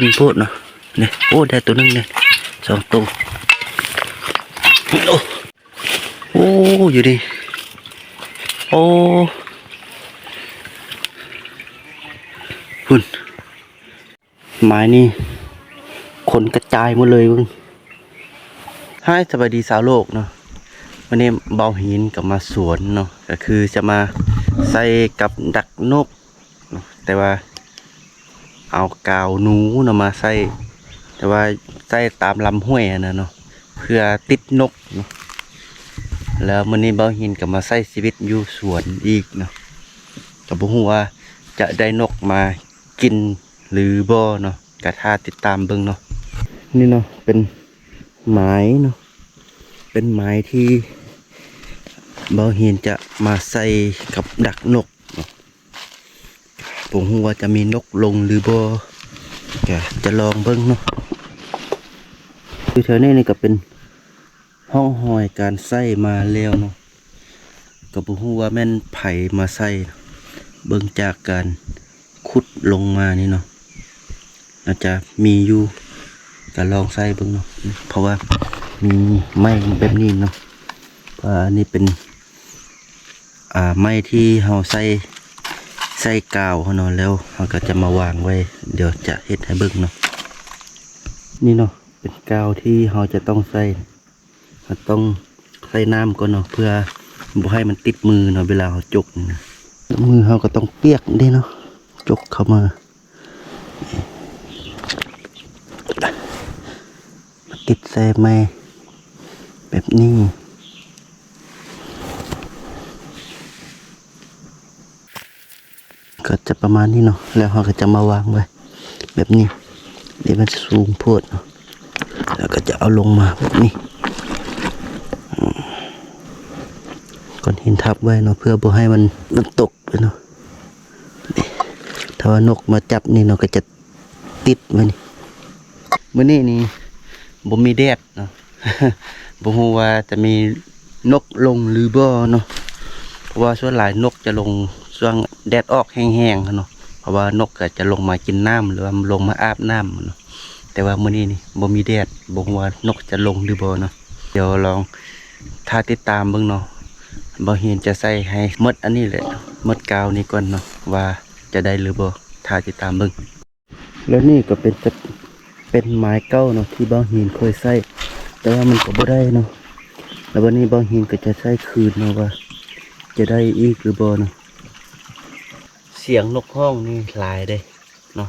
ຄົນໂພດເນາະ. ນີ້ ໂອ້ ໄດ້ໂຕໜຶ່ງນີ້ ສອງໂຕ. ໂອ້ ໂອ້ ຢູ່ນີ້ ໂອ້ ພຸ້ນ ໝາຍນີ້ ຄົນກະຈາຍໝົດເລີຍເບິ່ງ. ຮາຍ ສະບາຍດີຊາວໂລກເນາະ. ວັນນີ້ບ່າວຫີນກໍມາສວນເນາະ ກໍຄືຈະມາໃສ່ກັບດັກນົກເນາະ ແຕ່ວ່າເອົາກາວໜູເນາະມາໃສ່ ແຕ່ວ່າໃສ່ຕາມລຳຫ້ວຍຫັ້ນນະເນາະ ເພື່ອຕິດນົກເນາະ. ແລ້ວມື້ນີ້ບ່າວຫີນກໍມາໃຊ້ຊີວິດຢູ່ສວນອີກເນາະ ກໍບໍ່ຮູ້ວ່າຈະໄດ້ນົກມາກິນຫຼືບໍ່ເນາະ ກໍຖ້າຕິດຕາມເບິ່ງເນາະ. ນີ້ເນາະ ເປັນໝາຍເນາະ ເປັນໝາຍທີ່ບ່າວຫີນຈະມາໃສ່ກັບດັກນົກເນາະ. ບໍ່ຮູ້ວ່າຈະມີນົກລົງຫຼືບໍ່ ກະຈະລອງເບິ່ງເນາະ. ຢູ່ແຖວນີ້ນີ້ກະເປັນຮ່ອງຮອຍການໃຊ້ມາແລ້ວເນາະ ກະບໍ່ຮູ້ວ່າແມ່ນໃຜມາໃຊ້ ເບິ່ງຈາກການຂຸດລົງມານີ້ເນາະ ອາດຈະມີຢູ່ ກະລອງໃຊ້ເບິ່ງເນາະ ເພາະວ່າມີໄມ້ແບບນີ້ເນາະ ເພາະວ່າອັນນີ້ເປັນ ອ່າ ໄມ້ທີ່ເຮົາໃສ່ ໃສ່ກາວເຮົາເນາະ ແລ້ວເຮົາກໍຈະມາວາງໄວ້ ດຽວຈະເຮັດໃຫ້ເບິ່ງເນາະ. ນີ້ເນາະ ເປັນກາວທີ່ເຮົາຈະຕ້ອງໃສ່ ເຮົາຕ້ອງໃສ່ນ້ຳກ່ອນເນາະ ເພື່ອບໍ່ໃຫ້ມັນຕິດມືເນາະ ເວລາເຮົາຈົກນີ້ນະ. ມືເຮົາກໍຕ້ອງປຽກເດ້ເນາະ ຈົກເຂົ້າມາ ມາຕິດໃສ່ໄມ້ແບບນີ້ ກໍຈະປະມານນີ້ເນາະ ແລ້ວເຮົາກໍຈະມາວາງໄວ້ແບບນີ້ ດຽວມັນສູງໂພດເນາະ ແລ້ວກໍຈະເອົາລົງມາແບບນີ້ ກ້ອນຫີນທັບໄວ້ເນາະ ເພື່ອບໍ່ໃຫ້ມັນ ມັນຕົກເນາະ. ຖ້າວ່ານົກມາຈັບນີ້ເນາະ ກໍຈະຕິດໄວ້ນີ້. ມື້ນີ້ນີ້ບໍ່ມີແດດເນາະ ບໍ່ຮູ້ວ່າຈະມີນົກລົງຫຼືບໍ່ເນາະ ເພາະວ່າສ່ວນຫຼາຍນົກຈະລົງຊ່ວງແດດອອກແຮງໆເນາະ ເພາະວ່ານົກກໍຈະລົງມາກິນນ້ຳ ຫຼືວ່າລົງມາອາບນ້ຳເນາະ. ແຕ່ວ່າມື້ນີ້ນີ້ບໍ່ມີແດດ ບໍ່ຮູ້ວ່ານົກຈະລົງຫຼືບໍ່ເນາະ. ດຽວລອງຖ້າຕິດຕາມເບິ່ງເນາະ ບ່າວຫີນຈະໃສ່ໃຫ້ໝົດອັນນີ້ແຫຼະ ໝົດກາວນີ້ກ່ອນເນາະ ວ່າຈະໄດ້ຫຼືບໍ່ ຖ້າຕິດຕາມເບິ່ງ. ແລ້ວນີ້ກໍເປັນ ຈະເປັນໝາຍເກົ່າເນາະ ທີ່ບ່າວຫີນເຄີຍໃຊ້ ແຕ່ວ່າມັນກໍບໍ່ໄດ້ເນາະ ແລ້ວບັດນີ້ບ່າວຫີນກໍຈະໃຊ້ຄືນເນາະ ວ່າຈະໄດ້ອີກຫຼືບໍ່ເນາະ. ສຽງນົກຮ້ອງນີ້ຫຼາຍເດ້ເນາະ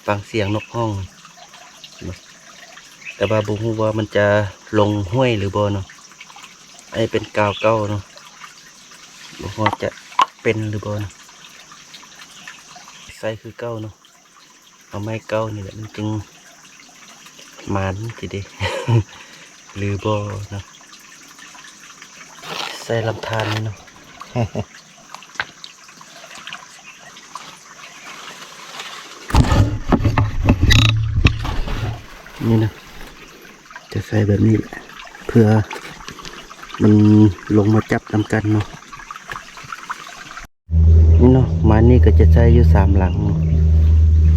ຟັງສຽງນົກຮ້ອງ ແຕ່ວ່າບໍ່ຮູ້ວ່າມັນຈະລົງຫ້ວຍຫຼືບໍ່ເນາະ. ອັນນີ້ເປັນກາວເກົ່າເນາະ ບໍ່ຮູ້ວ່າຈະເປັນຫຼືບໍ່ເນາະ. ໃສ່ຄືເກົ່າເນາະ ເອົາໄມ້ເກົ່ານີ້ແຫຼະ ມັນຈຶ່ງໝານຊິເດ ຫຼືບໍ່ເນາະ. ໃສ່ລຳທານນີ້ເນາະ ນີ້ນະ ຈະໃສ່ແບບນີ້ແຫຼະ ເພື່ອມັນລົງມາຈັບນຳກັນເນາະ. ນີ້ເນາະ ໝາຍນີ້ກໍຈະໃຊ້ຢູ່ສາມຫຼັງເນາະ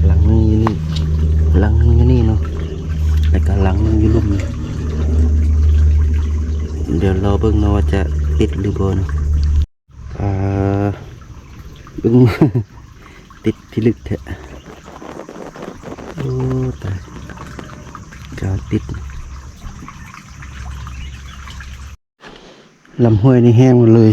ຫຼັງໜຶ່ງຢູ່ນີ້ ຫຼັງໜຶ່ງຢູ່ນີ້ເນາະ ແລ້ວກໍຫຼັງໜຶ່ງຢູ່ລຸ່ມນີ້. ດຽວລໍເບິ່ງເນາະວ່າຈະຕິດຫຼືບໍ່ເນາະ. ອ່າ ເບິ່ງ ຕິດພິລຶກແທ້ ໂອ້ ຕາຍ ກາວຕິດ. ລຳຫ້ວຍນີ້ແຫ້ງໝົດເລີຍ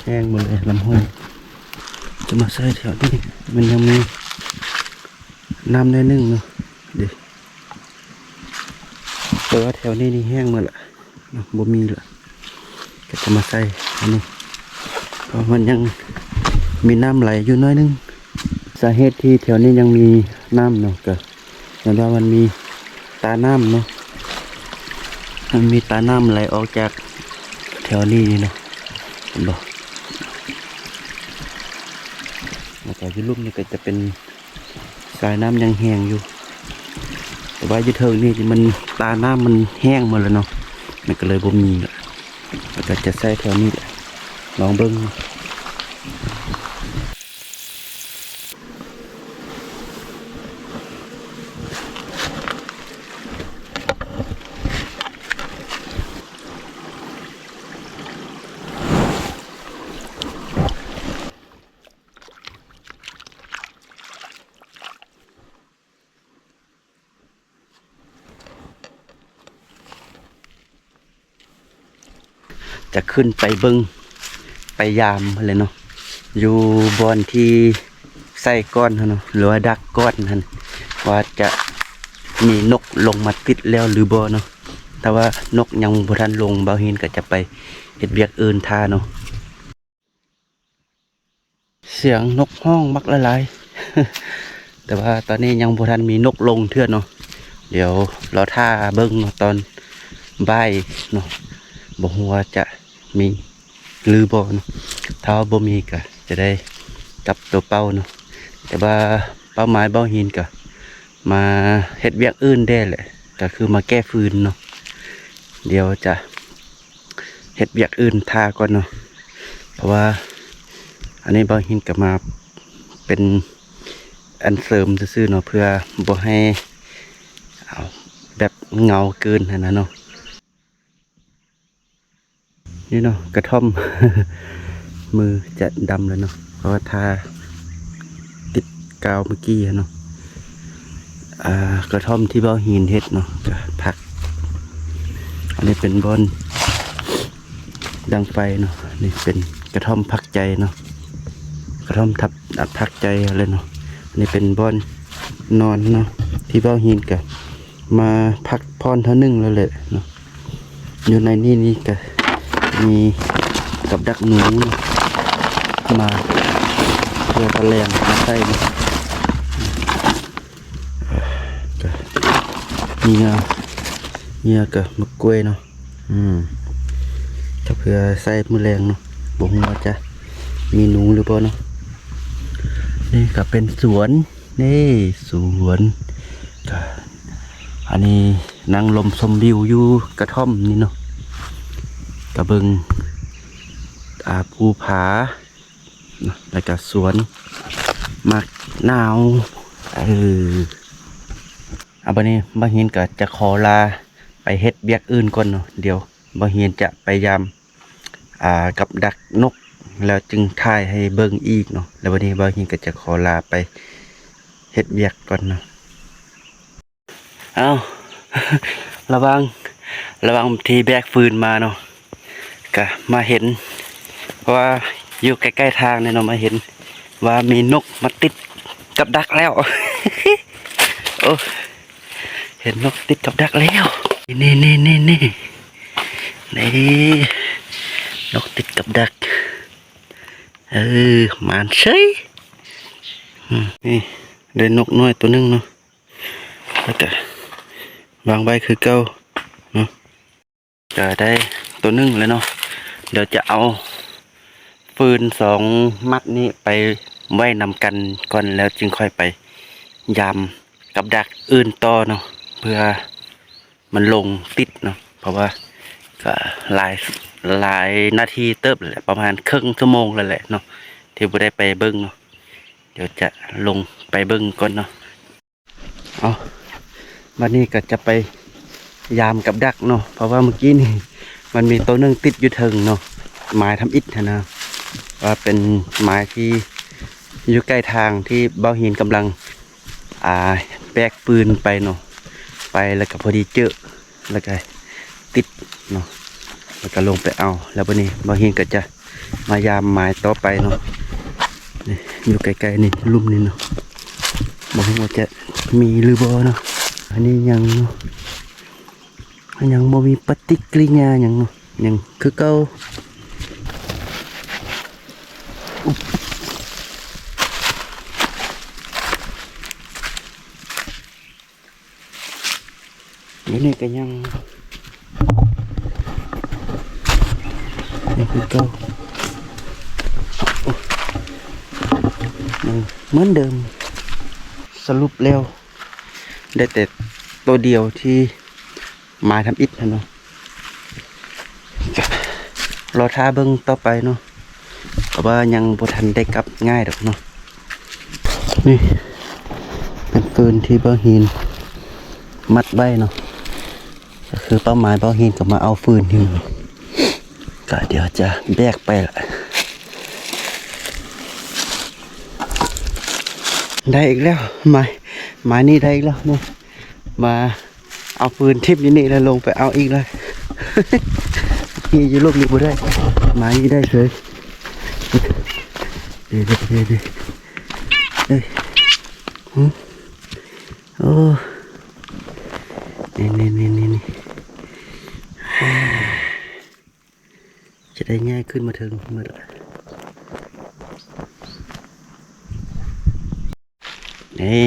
ແຫ້ງໝົດເລີຍລຳຫ້ວຍ. ຈະມາໃສ່ແຖວນີ້ ມັນຍັງມີນ້ຳໜ້ອຍໜຶ່ງເນາະ ເດ ແຕ່ວ່າແຖວນີ້ນີ້ແຫ້ງໝົດລະ ເນາະ ບໍ່ມີລະ ກໍຈະມາໃສ່ອັນນີ້ ເພາະມັນຍັງມີນ້ຳໄຫຼຢູ່ໜ້ອຍໜຶ່ງ. ສາເຫດທີ່ແຖວນີ້ຍັງມີນ້ຳເນາະ ກໍຍ້ອນວ່າມັນມີຕານ້ຳເນາະ ມັນມີຕານ້ຳໄຫຼອອກຈາກແຖວນີ້ນີ້ເນາະ ເຫັນບໍ່? ແລ້ວກໍຢູ່ລຸ່ມນີ້ກໍຈະເປັນ ສາຍນ້ຳຍັງແຫ້ງຢູ່ ແຕ່ວ່າຢູ່ເທິງນີ້ມັນ ຕານ້ຳມັນແຫ້ງໝົດແລ້ວເນາະ ມັນກໍເລີຍບໍ່ມີລະ ແລ້ວກໍຈະໃສ່ແຖວນີ້ແຫຼະ ລອງເບິ່ງ. ຈະຂຶ້ນໄປເບິ່ງ ໄປຍາມຫັ້ນແຫຼະເນາະ ຢູ່ບ່ອນທີ່ໃສ່ກ້ອນຫັ້ນເນາະ ຫຼືວ່າດັກກ້ອນຫັ້ນ ວ່າຈະມີນົກລົງມາຕິດແລ້ວຫຼືບໍ່ເນາະ. ຖ້າວ່ານົກຍັງບໍ່ທັນລົງ ບ່າວຫີນກໍຈະໄປເຮັດວຽກອື່ນຖ້າເນາະ. ສຽງນົກຮ້ອງບັກຫຼາຍໆ ແຕ່ວ່າຕອນນີ້ຍັງບໍ່ທັນມີນົກລົງເທື່ອເນາະ. ດຽວລໍຖ້າເບິ່ງເນາະ ຕອນບ່າຍເນາະ ບໍ່ຮູ້ວ່າຈະມີຫຼືບໍ່ເນາະ. ຖ້າວ່າບໍ່ມີກໍຈະໄດ້ກັບຕົວເປົ່າເນາະ. ແຕ່ວ່າເປົ້າໝາຍບ່າວຫີນກໍມາເຮັດວຽກອື່ນແດ່ແຫຼະ ກໍຄືມາແກ້ຟືນເນາະ. ດຽວຈະ ເຮັດວຽກອື່ນຖ້າກ່ອນເນາະ ເພາະວ່າອັນນີ້ບ່າວຫີນກໍມາເປັນອັນເສີມຊື່ໆເນາະ ເພື່ອບໍ່ໃຫ້ ເອົາ ແບບເຫງົາເກີນຫັ້ນນະເນາະ. ນີ້ເນາະ ກະທ່ອມ ມືຈະດຳແລ້ວເນາະ ເພາະວ່າທາຕິດກາວເມື່ອກີ້ຫັ້ນເນາະ. ອ່າ ກະທ່ອມທີ່ບ່າວຫີນເຮັດເນາະ ກະຜັກ ອັນນີ້ເປັນບ່ອນດັງໄຟເນາະ. ນີ້ເປັນກະທ່ອມຜັກໃຈເນາະ ກະທ່ອມທັບ ອ່າ ຜັກໃຈຫັ້ນແຫຼະເນາະ. ນີ້ເປັນບ່ອນນອນເນາະ ທີ່ບ່າວຫີນກະມາພັກຜ່ອນເທື່ອໜຶ່ງແລ້ວແຫຼະເນາະ. ຢູ່ໃນນີ້ນີ້ກະມີກັບດັກໜູມາເພື່ອຕະແລງມາໃສ່ເນາະ. ກະເຫຍື່ອ ເຫຍື່ອກະໝາກກ້ວຍເນາະ ອືມ ກະເພື່ອໃສ່ມື້ແລງເນາະ. ບໍ່ຮູ້ວ່າຈະມີໜູຫຼືບໍ່ເນາະ. ນີ້ກະເປັນສວນ ນີ້ສວນ ກະ ອັນນີ້ນັ່ງລົມຊົມວິວຢູ່ກະທ່ອມນີ້ເນາະ ກະເບິ່ງ ອ່າ ພູຜາເນາະ ແລ້ວກະສວນໝາກນາວ. ເອີ ອາ ບັດນີ້ບ່າວຫີນກະຈະຂໍລາໄປເຮັດວຽກອື່ນກ່ອນເນາະ. ດຽວບ່າວຫີນຈະໄປຢາມ ອ່າ ກັບດັກນົກ ແລ້ວຈຶ່ງຖ່າຍໃຫ້ເບິ່ງອີກເນາະ. ແລ້ວບັດນີ້ບ່າວຫີນກໍຈະຂໍລາໄປເຮັດວຽກກ່ອນເນາະ. ເອົ້າ ລະຫວ່າງ ລະຫວ່າງທີ່ແບກຟືນມາເນາະ ກະມາເຫັນ ເພາະວ່າຢູ່ໃກ້ໆທາງນີ້ເນາະ ມາເຫັນວ່າມີນົກມາຕິດກັບດັກແລ້ວ ໂອ້ ເຫັນນົກຕິດກັບດັກແລ້ວ ນີ້ໆໆໆ ນີ້ ນົກຕິດກັບດັກ ເອີ ໝານເສີຍ ອືມ ນີ້ໄດ້ນົກນ້ອຍໂຕໜຶ່ງເນາະ ແລ້ວກະວາງໄວ້ຄືເກົ່າເນາະ. ກະໄດ້ໂຕໜຶ່ງແລ້ວເນາະ ດຽວຈະເອົາຟືນສອງມັດນີ້ໄປໄວ້ນຳກັນກ່ອນ ແລ້ວຈຶ່ງຄ່ອຍໄປຢາມກັບດັກອື່ນຕໍ່ເນາະ ເພື່ອມັນລົງຕິດເນາະ. ເພາະວ່າກະຫຼາຍ ຫຼາຍນາທີເຕີບແຫຼະ ປະມານເຄິ່ງຊົ່ວໂມງແລ້ວແຫຼະເນາະ ທີ່ບໍ່ໄດ້ໄປເບິ່ງເນາະ. ດຽວຈະລົງໄປເບິ່ງກ່ອນເນາະ. ເອົາ ບັດນີ້ກໍຈະໄປຢາມກັບດັກເນາະ ເພາະວ່າມື້ກີ້ນີ້ມັນມີໂຕໜຶ່ງຕິດຢູ່ເທິງເນາະ ໝາຍທຳອິດຫັ້ນນະ ວ່າເປັນໝາຍທີ່ຢູ່ໃກ້ທາງທີ່ບ່າວຫີນກຳລັງ ອ່າ ແບກຟືນໄປເນາະ ໄປແລ້ວກໍພໍດີເຈີ ແລ້ວກໍຕິດເນາະ ແລ້ວກໍລົງໄປເອົາ. ແລ້ວບັດນີ້ບ່າວຫີນກໍຈະມາຢາມໝາຍຕໍ່ໄປເນາະ ນີ້ຢູ່ໃກ້ໆນີ້ ລຸ່ມນີ້ເນາະ ບໍ່ຮູ້ວ່າຈະມີຫຼືບໍ່ເນາະ. ອັນນີ້ຍັງເນາະ ຍັງບໍ່ມີປະຕິກິລິຍາຫຍັງເນາະ ຍັງຄືເກົ່າ. ຢູ່ນີ້ກໍຍັງ ຍັງຄືເກົ່າ ຍັງເໝືອນເດີມ. ສະຫຼຸບແລ້ວ ໄດ້ແຕ່ໂຕດຽວທີ່ ໝາຍທຳອິດຫັ້ນເນາະ ລໍຖ້າເບິ່ງຕໍ່ໄປເນາະ ເພາະວ່າຍັງບໍ່ທັນໄດ້ກັບງ່າຍດອກເນາະ. ນີ້ເປັນຟືນທີ່ບ່າວຫີນມັດໄວ້ເນາະ ກໍຄືເປົ້າໝາຍບ່າວຫີນກໍມາເອົາຟືນຢູ່ ກໍດຽວຈະແບກໄປລະ. ໄດ້ອີກແລ້ວ ໝາຍ ໝາຍນີ້ໄດ້ອີກແລ້ວເນາະ ມາ ເອົາຟືນຖິ້ມຢູ່ນີ້ແລ້ວລົງໄປເອົາອີກເລີຍ. ນີ້ຢູ່ລຸ່ມນີ້ບໍ່ໄດ້ ມານີ້ໄດ້ເສີຍ. ເດ້ໆໆໆ ເອີຍ ຫຶ ໂອ້ ນີ້ໆໆໆ ຈະໄດ້ຍ້າຍຂຶ້ນມາເທິງໝົດລະ ນີ້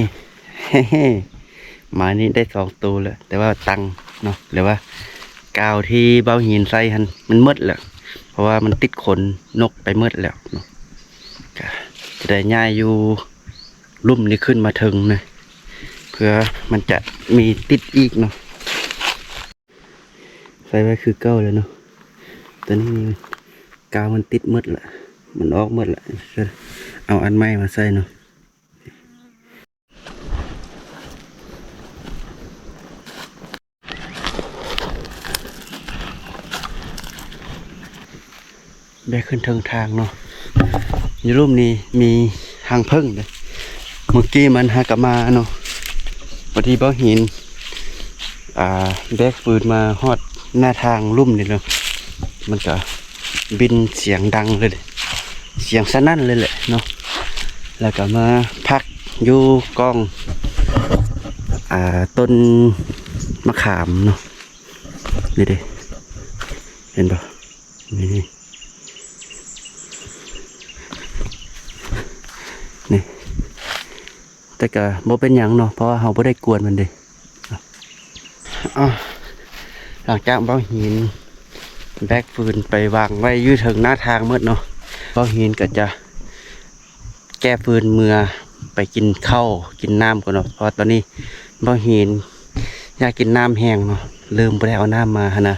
ມານີ້ໄດ້ສອງໂຕແລ້ວ ແຕ່ວ່າຕັງເນາະ ຫຼືວ່າກາວທີ່ບ່າວຫີນໃສ່ຫັ້ນມັນໝົດແລ້ວ ເພາະວ່າມັນຕິດຂົນນົກໄປໝົດແລ້ວເນາະ. ກະຈະໄດ້ຍ້າຍຢູ່ລຸ່ມນີ້ຂຶ້ນມາເທິງນະ ເພື່ອມັນຈະມີຕິດອີກເນາະ. ໃສ່ໄວ້ຄືເກົ່າແລ້ວເນາະ ຕອນນີ້ນີ້ກາວມັນຕິດໝົດລະ ມັນອອກໝົດລະ ເອົາອັນໃໝ່ມາໃສ່ເນາະ. ແບກຂຶ້ນເທິງທາງເນາະ ຢູ່ລຸ່ມນີ້ມີຮັງເຜິ້ງເດ້. ມື້ກີ້ມັນຫາກະມາເນາະ ພໍດີບ່າວຫີນ ອ່າ ແບກຟືນມາຮອດໜ້າທາງລຸ່ມນີ້ເນາະ ມັນກະບິນສຽງດັງເລີຍເດ້ ສຽງສະໜັ່ນເລີຍແຫຼະເນາະ. ແລ້ວກະມາພັກຢູ່ກ້ອງ ອ່າ ຕົ້ນມະຂາມເນາະ. ນີ້ເດ້ ເຫັນບໍ່? ນີ້ ນີ້ ແຕ່ກະບໍ່ເປັນຫຍັງເນາະ ເພາະວ່າເຮົາບໍ່ໄດ້ກວນມັນເດ້. ອາ ຫຼັງຈາກບ່າວຫີນແບກຟືນໄປວາງໄວ້ຢູ່ເທິງໜ້າທາງໝົດເນາະ ບ່າວຫີນກະຈະ ແກ່ຟືນເມືອໄປກິນເຂົ້າກິນນ້ຳກ່ອນເນາະ ເພາະວ່າຕອນນີ້ບ່າວຫີນຢາກກິນນ້ຳແຮງເນາະ ລືມບໍ່ໄດ້ເອົານ້ຳມາຫັ້ນນະ.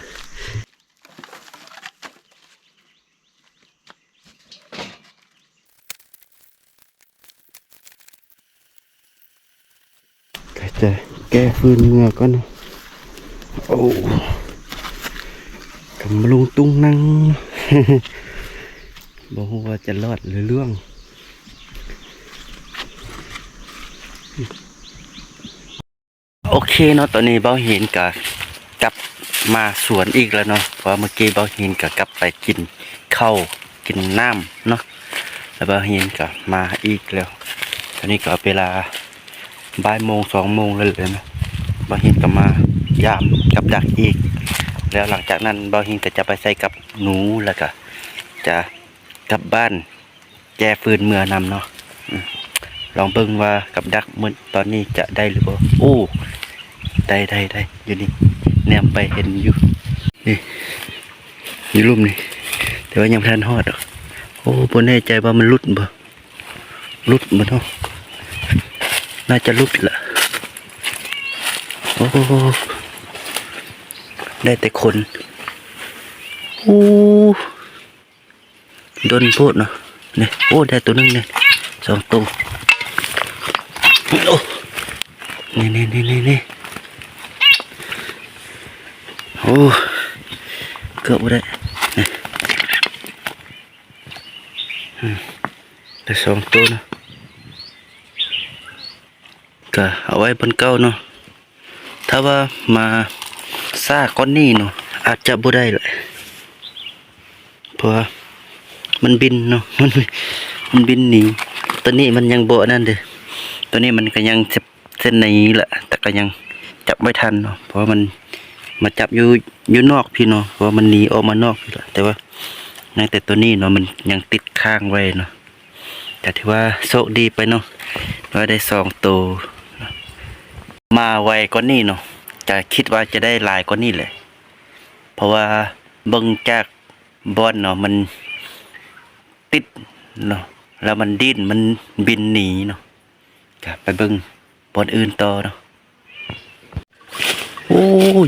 ກະຈະແກ່ຟືນເມືອກ່ອນເນາະ. ໂອ້ ກຳລຸງຕຸງນັງ ບໍ່ຮູ້ວ່າຈະລອດຫຼືລ່ວງ. ໂອເຄເນາະ ຕອນນີ້ບ່າວຫີນກະກັບມາສວນອີກແລ້ວເນາະ ເພາະວ່າມື້ກີ້ບ່າວຫີນກະກັບໄປກິນເຂົ້າກິນນ້ຳເນາະ ແລ້ວບ່າວຫີນກະມາອີກແລ້ວ. ຕອນນີ້ກະເວລາ ບ່າຍໂມງ ສອງໂມງແລ້ວແຫຼະເນາະ ບ່າວຫີນກະມາຢາມກັບດັກອີກ ແລ້ວຫຼັງຈາກນັ້ນບ່າວຫີນກະຈະໄປໃສ່ກັບໜູ ແລ້ວກະຈະກັບບ້ານ ແກ່ຟືນເມືອນຳເນາະ. ອືມ ລອງເບິ່ງວ່າກັບດັກມື້ຕອນນີ້ຈະໄດ້ຫຼືບໍ່. ໂອ້ ໄດ້ ໄດ້ ໄດ້ ຢູ່ນີ້ ແນມໄປເຫັນຢູ່ ນີ້ ຢູ່ລຸ່ມນີ້ ແຕ່ວ່າຍັງບໍ່ທັນຮອດດອກ. ໂອ້ ບໍ່ແນ່ໃຈວ່າມັນຫຼຸດບໍ່ ຫຼຸດບໍ່ເນາະ ໜ້າຈະຫຼຸດລະ. ໂອ້ ໄດ້ແຕ່ຂົນ ໂອ້ ດົນໂພດເນາະ ນີ້. ໂອ້ ໄດ້ໂຕໜຶ່ງນີ້ ສອງໂຕ. ໂອ້ ນີ້ໆໆໆ ໂອ້ ເກືອບບໍ່ໄດ້ ນີ້ ອືມ ໄດ້ສອງໂຕເນາະ ກະເອົາໄວ້ບ່ອນເກົ່າເນາະ. ຖ້າວ່າມາຊ້າກ່ອນນີ້ເນາະ ອາດຈະບໍ່ໄດ້ແຫຼະ ເພາະວ່າມັນບິນເນາະ ມັນ ມັນບິນໜີ. ຕອນນີ້ມັນຍັງບໍ່ອັນນັ້ນເດ້ ຕອນນີ້ມັນກະຍັງເສັ້ນ ເສັ້ນນີ້ແຫຼະ ແຕ່ກະຍັງຈັບບໍ່ທັນເນາະ ເພາະວ່າມັນມາຈັບຢູ່ ຢູ່ນອກພີ້ເນາະ ເພາະວ່າມັນໜີອອກມານອກພີ້ແຫຼະ ແຕ່ວ່າຍັງແຕ່ໂຕນີ້ເນາະ ມັນຍັງຕິດຄ້າງໄວ້ເນາະ. ກະຖືວ່າໂຊກດີໄປເນາະ ວ່າໄດ້ສອງໂຕ. ມາໄວກວ່ານີ້ເນາະ ກະຄິດວ່າຈະໄດ້ຫຼາຍກວ່ານີ້ແຫຼະ ເພາະວ່າເບິ່ງຈາກບ່ອນເນາະ ມັນຕິດເນາະ ແລ້ວມັນດີ້ນ ມັນບິນໜີເນາະ. ກະໄປເບິ່ງບ່ອນອື່ນຕໍ່ເນາະ. ໂອ້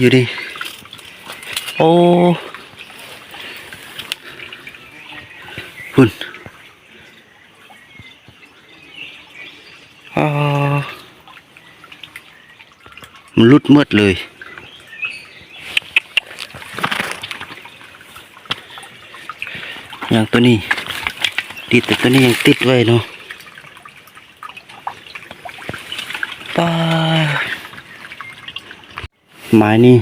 ຢູ່ນີ້ ໂອ້ ພຸ້ນ ອາ ມັນຫຼຸດໝົດເລີຍ. ຢ່າງໂຕນີ້ ຕິດ ແຕ່ໂຕນີ້ຍັງຕິດໄວ້ເນາະ. ປ້າ ໝາຍນີ້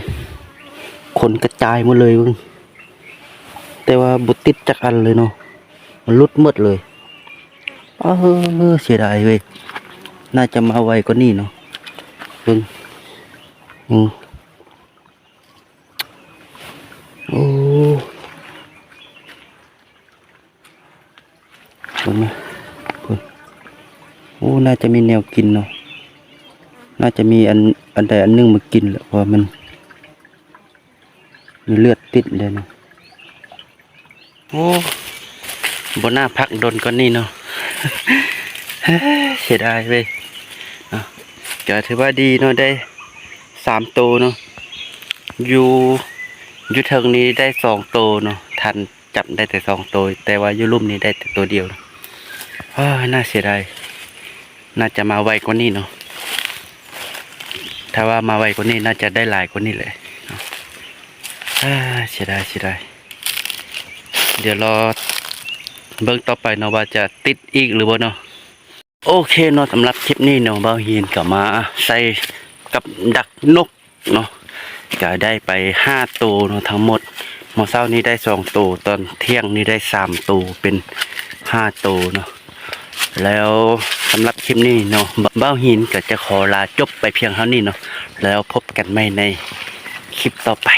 ຂົນກະຈາຍໝົດເລີຍເບິ່ງ. ຕ່ວ່າບໍ່ຕິດຈັກອັນເລີຍເນາະ ມັນຫຼຸດໝົດເລີຍ. ເອີ ເສຍດາຍເວີຍ ໜ້າຈະມາໄວກວ່ານີ້ເນາະ. ເບິ່ງ ອືມ ໂອ້ ເບິ່ງນະ ພຸ້ນ. ໂອ້ ໜ້າຈະມີແນວກິນເນາະ ໜ້າຈະມີອັນ ອັນໃດອັນໜຶ່ງມາກິນແຫຼະ ເພາະວ່າມັນມີເລືອດຕິດແລ້ວເນາະ. ໂອ້ ບໍ່ໜ້າພັກດົນກວ່ານີ້ເນາະ ເສຍດາຍເວີຍເນາະ. ກະຖືວ່າດີເນາະ ໄດ້ສາມໂຕເນາະ ຢູ່ ຢູ່ເທິງນີ້ໄດ້ສອງໂຕເນາະ ທັນ ຈັບໄດ້ແຕ່ສອງໂຕ ແຕ່ວ່າຢູ່ລຸ່ມນີ້ໄດ້ແຕ່ໂຕດຽວ. ອ້າ ໜ້າເສຍດາຍ ໜ້າຈະມາໄວກວ່ານີ້ເນາະ ຖ້າວ່າມາໄວກວ່ານີ້ ໜ້າຈະໄດ້ຫຼາຍກວ່ານີ້ແຫຼະເນາະ. ອ້າ ເສຍດາຍ ເສຍດາຍ. ດຽວລໍເບິ່ງຕໍ່ໄປເນາະ ວ່າຈະຕິດອີກຫຼືບໍ່ເນາະ. ໂອເຄເນາະ ສຳລັບຄລິບນີ້ເນາະ ບ່າວຫີນກໍມາໃສ່ກັບດັກນົກເນາະ ກໍໄດ້ໄປຫ້າໂຕເນາະ ທັງໝົດ. ມື້ເຊົ້ານີ້ໄດ້ສອງໂຕ ຕອນທ່ຽງນີ້ໄດ້ສາມໂຕ ເປັນຫ້າໂຕເນາະ. ແລ້ວສຳລັບຄລິບນີ້ເນາະ ບ່າວຫີນກໍຈະຂໍລາຈົບໄປພຽງເທົ່ານີ້ເນາະ ແລ້ວພົບກັນໃໝ່ໃນຄລິບຕໍ່ໄປ.